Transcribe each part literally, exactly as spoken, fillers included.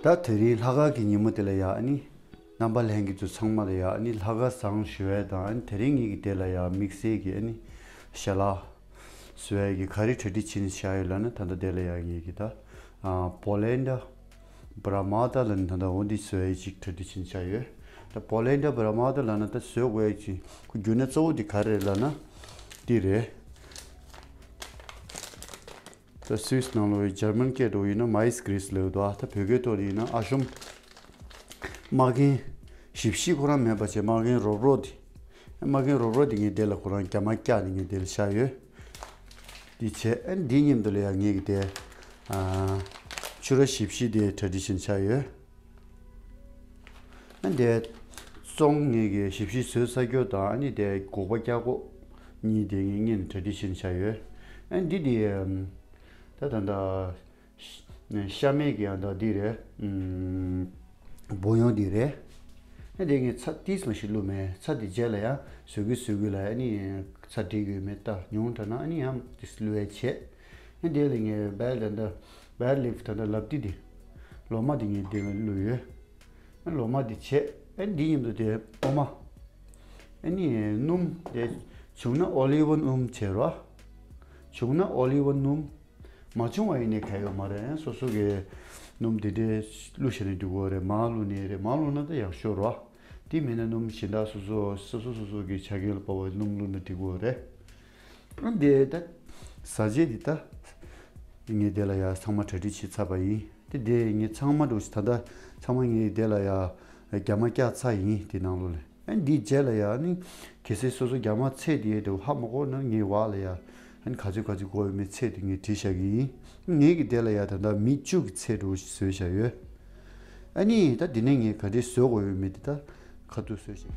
ད་དེ་རིང་ལྷག་དཀར་གྱི་ཉིན་མོ་དེ་ལ་ཡ་ཨ་ནི། རྣམ་པ་ལྷན་རྒྱས་ཚོ་ཚང་མ་ལ་ཡ་ཨ་ནི་ལྷག་དཀར་བཟང་ཞུ་ཡས་དང་། ཨ་ནི་དེ་རིང་ངེད་ཀྱི་དེ་ལ་ཡ་དམིགས་བསལ་གྱི་ཨ་ནི་ཞལ་ལག་བཟོ་ཡས་ཀྱི་ག་རེ་གྲ་སྒྲིག་བྱས་ནས་བཞག་ཡོད་ལབ་ན། ད་ལྟ་དེ་ལ་ཡ་ངེད་ཀྱི་ད་ཨ་པོ་ལན་ཌ་བྷ་ར་མ་ཏ་ལབ་ནས་ད་ལྟ་འོ་འདི་བཟོ་ཡས་ཅིག་གྲ་སྒྲིག་བྱས་ནས་བཞག་ཡོད། ད་པོ་ལན་ཌ་བྷ་ར་མ་ཏ་ལབ་ན་ད་བཟོ་དགོས་ཡས་ཅིག་ཁོ་རྒྱུ་ན་གཙོ་བོ་འདི་ག་རེ་རེད་ལབ་ན་འདི་རེད། ད་སུད་སི་ནང་ལོགས་ཡི་ཇར་མན་སྐད་འགྲོ་ཡིན་ན་མའིས་གྷི་རིས་ལབ་འདུག་ད་བོད་སྐད་ཐོག་ལ་ཡིན་ན་ཨ་ཤོམ། མ་རྒན་ཞིབ་ཞིབ་ཁོ་རང་མེད་པ་བྱས། མ་རྒན་རོབ་རོབ་དེ། མ་རྒན་རོབ་རོབ་དེ་ངས་དེ་ལ་ཁོ་རང་རྒྱ་མ་སྐྱག་དེ་ངས་དེ་ལ་བཞག་ཡོད། དེ་བྱས་ཨ་འདི་མཉམ་དུ་ལ་ཡ་ངས་ཀྱི་དེ། ཨ། ཆུ་ར་ཞིབ་ཞིབ་དེ་གྲ་སྒྲིག་བྱས་བཞག་ཡོད། ཨ་འདི་བཙོང་ངེད་ཀྱི་ཞིབ་ཞིབ་བཟོས་ཚར་རྒྱུ་དང་། ཨ་ནི་དེ་སྒོག་པ་སྐྱ་ཀོ་གཉིས་དེ་ངས་ངས་ནས་གྲ་སྒྲིག་བྱས་བཞག་ཡོད། ཨ་འདི་དེ་ད་ད་ད་ཤ་མེད་ཀྱི་ཡང་ད་འདི་རེད། ཨུམ། བུ་ཡོང་འདི་རེད། ཨ་དེ་ངས་ཚྭ་ཏིས་མ་ཞིག་བླུགས་མེད། ཚྭ་དེ་རྗེས་ལ་ཡང་བཟོ་གི་བཟོ་གི་ལ་ཨ་ནི་ཚྭ་འདྲེས་ཡོད་མེད་ལྟ་མྱོང་དྲ་ན། ཨ་ནི་ཡང་ཏིས་བླུགས་ཡས་བྱས། ཨ་དེ་ལ་ངས་བེལ་ད་ད་བེལ་ལིབ་ད་ད་ལབ་ཏི་དེ་ལོ་མ་དེ་ངས་དེ་ལ་བླུགས་ཡོད། ཨ་ལོ་མ་དེ་བྱས། ཨ་འདི་མཉམ་དུ་དེ་འོ་མ། ཨ་ནི་སྣུམ་དེ་བྱུང་ན་ཨོ་ལི་ཝ་སྣུམ་བྱས་རོགས། བྱུང་ན་ཨོ་ལི་ཝ་སྣུམ། མ་བྱུང་བ་ཡིན་ནའི་ག་ཡོད་མ་རེད། སོ་སོ་གི་སྣུམ་དེ་འདྲའི་བླུགས་བྱས་ནས་འགྲིག་གི་རེད། མར་བླུགས་ནའི་རེད། མར་བླུགས་ན་ད་ཡག་ཤོས་རེད་བ། དེ་མིན་ན་སྣུམ་གཞན་དག་སོ་སོ་སོ་སོ་སོ་སོ་གི་ཆ་རྐྱེན་ལ་དཔག་པའི་སྣུམ་བླུགས་ན་འགྲིག་གི་རེད། ཨ་འདི་ད་ཟ་རྗེས་འདི་ད་ངས་དེ་ལ་ཡ་ཚང་མ་གྲ་སྒྲིག་བྱས་ཚར་བ་ཡིན། དེ་དེ་ངས་ཚང་མ་འགྲོ་ཞིག་ད་ད་ཚང་མ་ངས་དེ་ལ་ཡ་རྒྱ་མ་བཀྱག་ཚར་ཡིན། དེ་ནང་ལོགས་ལ། ཨ་འདིའི་རྗེས་ལ་ཡ་ཨ་ནི་གལ་སྲིད་སོ་སོ་རྒྱ་མ་ཚད་དེ་དེ་ཧ་མ་གོ་ན་ངའི་འོག་ལ་ཡ་ཨ་ནི་ག་ཚོད་ག་ཚོད་དགོས་ཡོད་མེད་ཚད་དེ་ངས་བྲིས་བཞག་གི་ཡིན། ངེད་ཀྱི་དེ་ལ་ཡ་ད་ལྟ་མི་བཅུ་གི་ཚད་འགྲོ་བཟོས་བཞག་ཡོད། ཨ་ནི་ད་འདི་ནས་ངས་ག་འདྲས་བཟོ་དགོས་ཡོད་མེད་དེ་ད་ཁ་ཐུག་བཟོས་བཞག་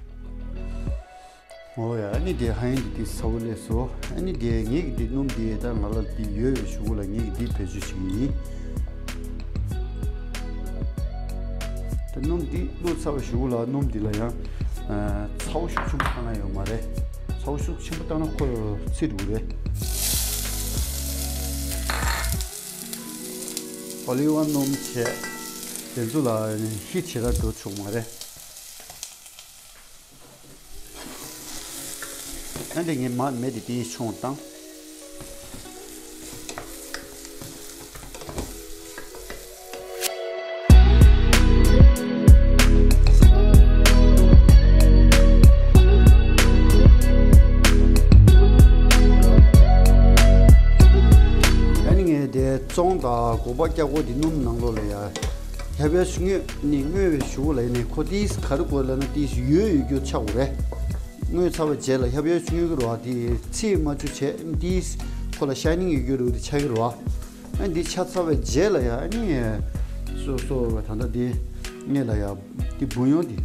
འོ་ཡ། ཨ་ནི་དེ་ཧ་ཡིན་དེ་དེ་ཚ་བོ་ལས་སོ། ཨ་ནི་དེ་ངེད་ཀྱི་དེ་སྣུམ་དེ་ད་ང་ལ་དེ་ཡོད་ཡོད་ཞུ་གུ་ལ་ངེད་ཀྱི་དེ་བེད་སྤྱོད་བྱེད་ཀྱི་ཡིན། ད་སྣུམ་འདི་བླུགས་ཚར་བ་ཞུ་གུ་ལ་སྣུམ་འདི་ལ་ཡང་ཨ་ཚ་བོ་ཤུགས་ཆེན་པོ་བཏང་ན་ཡོད་མ་རེད། ཚ་བོ་ཤུགས་ཆེན་པོ་བཏང་ན་ཁོ་ཚིག་འགྲོ་གི་རེད། ཨོ་ལི་ཝ་སྣུམ་བྱས། དེ་ཚོ་ལ་ཧི་ཆེ་ར་འགྲོ་ཆོག་མ་རེད། ཨ་འདི་ངས་མར་མེ་དེ་དེའི་ཆུང་བཏང་། ཨ་ནི་ངས་དེ་བཙོང་དང་སྒོག་པ་སྐྱ་ཀོ་དེ་སྣུམ་ནང་ལོགས་ལ་ཡ་ཧབ་ཡ་ཞུ་ངོས་ནི་སྔོས་པའི་ཞུ་གུ་ལ་ཡིན་ནས་ཁོ་ཏིས་ག་རེ་དགོས་ལབ་ན་ཏིས་ཡོད་ཡོད་རྒྱུ་ཆགས་དགོས་རེད། སྔོས་ཚར་བའི་རྗེས་ལ་ཧབ་ཡ་ཞུ་ངོས་ཀྱི་རོ་ཨ་དེ་ཚིག་མ་བཅུ་བྱས་ཏིས་ཁོ་ལ་ཤ་ཡི་ནིང་ཡོད་རྒྱུ་རོ་དེ་ཆགས་ཀྱི་རོ་ཨ། ཨ་འདི་ཆགས་ཚར་བའི་རྗེས་ལ་ཡ་ཨ་ནི་སོ་སོ་ད་ལྟ་དེ་སྔས་ལ་ཡ་དེ་བུ་ཡོང་དེ།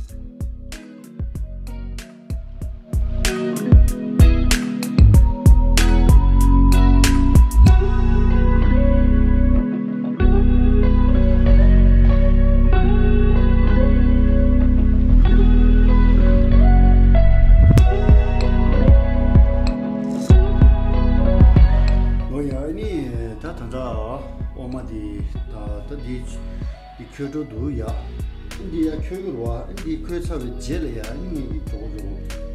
ལོ་ཡ་ཨ་ནི་ད་ད་ལྟ་ཨོ་མ་དེ་ད་ད་དེ། འདི་ཁོལ་འགྲོ་འདུག་ཡ། འདི་ཡ་ཁོལ་གི་རེད་བ། འདི་ཁོལ་ཚར་བའི་རྗེས་ལ་ཡ་ངེད་ཀྱི་གྲོགས་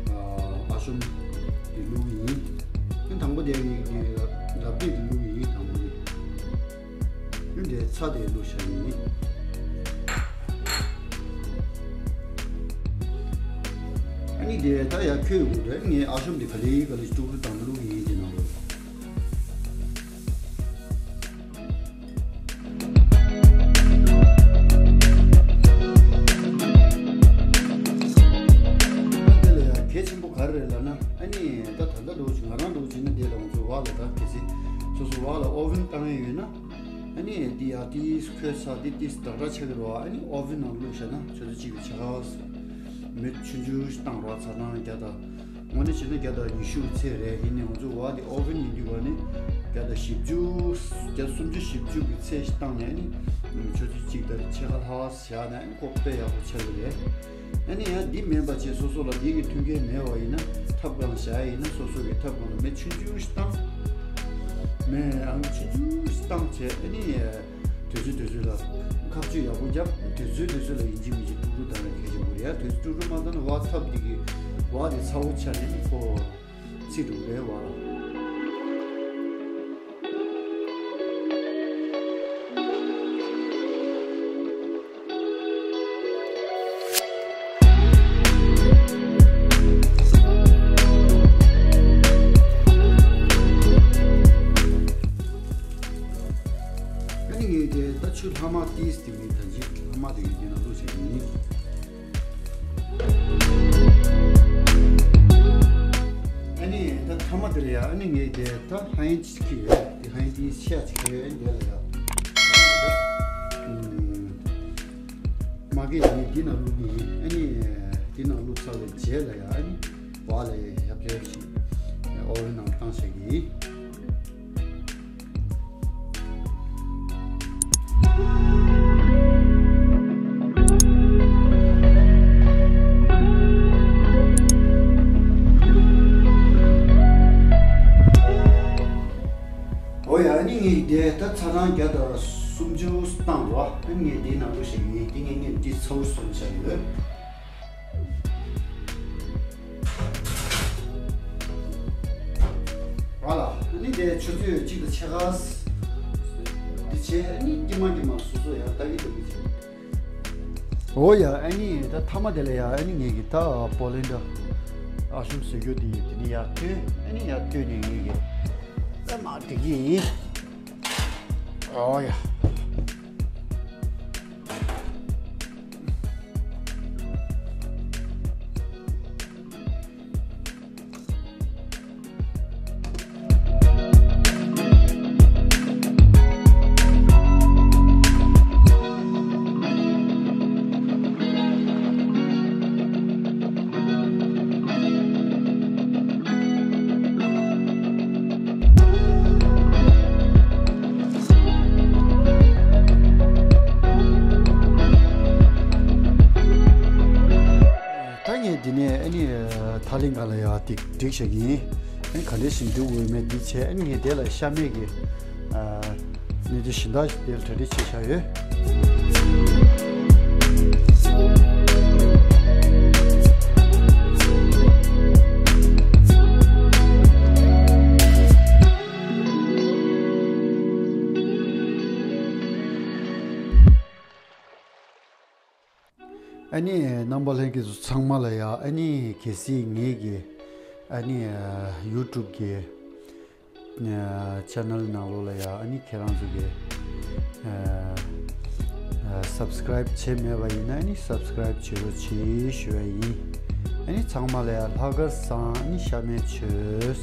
གྲོགས་ཨ་ཤོམ་འདི་བླུགས་ཡིན། དང་པོ་དེ་ངེད་ཀྱི་ལབ་ལབ་དེ་བླུགས་ཡིན། དང་པོ་དེ་འདི་ཚྭ་དེ་བླུགས་བཞག་ཡིན། ཨ་ནི་དེ་ད་ཡ་ཁོལ་དགོས་རེད། ངས་ཨ་ཤོམ་དེ་ག་ལེ་ག་ལེ་དཀྲུག་དཀྲུག་དང་བླུགས་ཡིན། དེ་ནང་ལོགས། དེ་ལ་ཡང་གལ་ཆེན་པོ་ག་རེ་རེད་ལབ་ན། ཨ་ནི་ད་ད་ལྟ་འདྲ་བོ་ཅིག་ང་རང་འདྲ་བོ་ཅིག་ན་དེ་ལ་ང་ཚོ་འོག་ལ་ད་གལ་སྲིད་སོ་སོ་འོག་ལ་ཨོ་ཝེན་བཏང་ཡས་ཡོད་ན། ཨ་ནི་འདི་ཡང་ཏིས་ཁོལ་ས་འདི་ཏིས་དྲག་དྲག་ཆགས་ཀྱི་རེད་བ། ཨ་ནི་ཨོ་ཝེན་ནང་བླུགས་བཞག་ན་ཆུ་ཚོད་གཅིག་གི་ཕྱེད་ཀ་མེ་ཆུང་ཆུང་ཞིག་བཏང་རོགས། ཚ་གྲང་བརྒྱ་དང་། དངོས་གནས་བྱས་ན་བརྒྱ་དང་ཉི་ཤུ་གི་ཚད་རེད། ཡིན་ནའི་ང་ཚོ་འོག་འདི་ཨོ་ཝེན་ཡིན་དུས་བ་ནི་བརྒྱ་དང་བཞི་བཅུ། བརྒྱ་སུམ་ཅུ་བཞི་བཅུ་གི་ཚད་ཞིག་བཏང་ནས་ནི་ཆུ་ཚོད་གཅིག་དང་ཕྱེད་ཀ་ལྷག་བཞག་ནས་ནི་ཁོ་དཔེ་ཡག་པོ་ཆགས་ཀྱི་རེད། ཨ་ནི་ཡང་འདི་མིན་པ་བྱས་སོ་སོ་ལ་འདི་གི་མཐུན་རྐྱེན་མེད་པ་ཡིན་ན་ཐབ་སྒང་བཞག་ཡིན་ན་སོ་སོ་གི་ཐབ་སྒང་ལ་མེ་ཆུང་ཆུང་ཞིག་བཏང་། མེ་ཨང་ཆུང་ཆུང་ཞིག་བཏང་བྱས་ཨ་ནི། དུས་ཚོད་དུས་ཚོད་ལ་ཁ་གཅོད་ཡག་པོ་རྒྱབ། དུས་ཚོད་དུས་ཚོད་ལ་ཡིན་གཅིག་མིན་གཅིག་དཀྲུག་དཀྲུག་བཏང་ན་གལ་ཆེན་པོ་རེད་ཡ། དུས་ཚོད་དཀྲུག་དཀྲུག་མ་བཏང་ན་བ་ཐབ་དེ་གི་བ་དེ་ཚ་བོ་ཆགས་ནས་ནི་ཁོ་ཚིག་འགྲོ་རེད་བ་ལ། ཨ་ནི་ངས་དེ་ད་ཆུ་ལྷག་མ་ཏིས་དེ་ངས་ད་ཅི་ལྷག་མ་དེ་ངས་དེ་ན་བླུགས་བྱས་ཡིན། ཨ་ནི་ད་ཐ་མ་དེ་ལ་ཡ་ཨ་ནི་ངས་དེ་ད་ཧ་ཡན་ཅིག་ཁྱེར་ཡོད། དེ་ཧ་ཡན་ཏིས་ཤ་ཅིག་ཁྱེར་ཡོད། ཨ་ནི་དེ་ལ་ཡ་མ་གི་ངས་དེ་ན་བླུགས་ཡིན། ཨ་ནི་དེ་ན་བླུགས་ཚར་བའི་རྗེས་ལ་ཡ་ཨ་ནི་བ་ལ་ཡ་ཡབ་ཡབ་ཞིག་ཨོ་ཝེན་ནང་བཏང་བྱས་ཡིན། འོ་ཡ། ཨ་ནི་ངས་དེ་ད་ཚ་གྲང་བརྒྱ་དང་སུམ་ཅུ་བཏང་འདུག་ཨ་ནི་ངས་དེའི་ནང་དུ་བཞག་ཡིན། དེ་ངས་ངས་འདི་ཚ་བོ་བཟོས་བཞག་ཡོད། ར་ལ། ཨ་ནི་དེ་ཆུ་ཚོད་གཅིག་དང་ཕྱེད་ཀ་འདི་བྱས། ཨ་ནི་ཀྱི་མ་ཀྱི་མ་སོ་སོ་ཡང་ལྟ་གི་ལྟ་གི་བྱས། འོ་ཡ། ཨ་ནི་ད་མཐའ་མ་དེ་ལ་ཡ་ཨ་ནི་ངས་ཀྱི་ད་པོ་ལན་ཌ་ཨ་ཤུམ་བཟོ་རྒྱུ་དེ་ཡོད། དེ་ནི་ཡར་བཏོན། ཨ་ནི་ཡར་བཏོན་ནས་ངས་ཀྱི་ད་མ་དེ་གི་ཡིན། འོ་ཡ། ད་ངས་འདི་ནས་ཨ་ནི་ཐག་ལིང་ག་ལ་ཡ་ཏིག་སྒྲིག་བྱ་གི་ཡིན། ཨ་ནི་ག་འདྲ་ཞིག་འགྲིག་འོས་མེད་འདི་བྱས། ཨ་ནི་ངས་དེ་ལ་ཤ་མེད་ཀྱི་ཨ་ནི་དེ་བཞིན་དག་དེ་ལ་གྲ་སྒྲིག་བྱས་བཞག་ཡོད། ཨ་ནི་རྣམ་པ་ལྷན་རྒྱས་ཚོ་ཚང་མ་ལ་ཡ་ཨ་ནི་གལ་སྲིད་ངེད་ཀྱི་ཨ་ནི་ཡུ་ཊུབ་ཀྱི་ཆེ་ནལ་ནང་ལོགས་ལ་ཡ་ཨ་ནི་ཁྱེད་རང་ཚོ་གི་སབ་སི་ཀ་རའིབ་བྱས་མེད་པ་ཡིན་ན་ཨ་ནི་སབ་སི་ཀ་རའིབ་བྱེད་རོགས་གྱིས་ཞུ་བ་ཡིན། ཨ་ནི་ཚང་མ་ལ་ཡ་ལྷག་དཀར་བཟང་། ཨ་ནི་ཤ་མེད་བྱོས།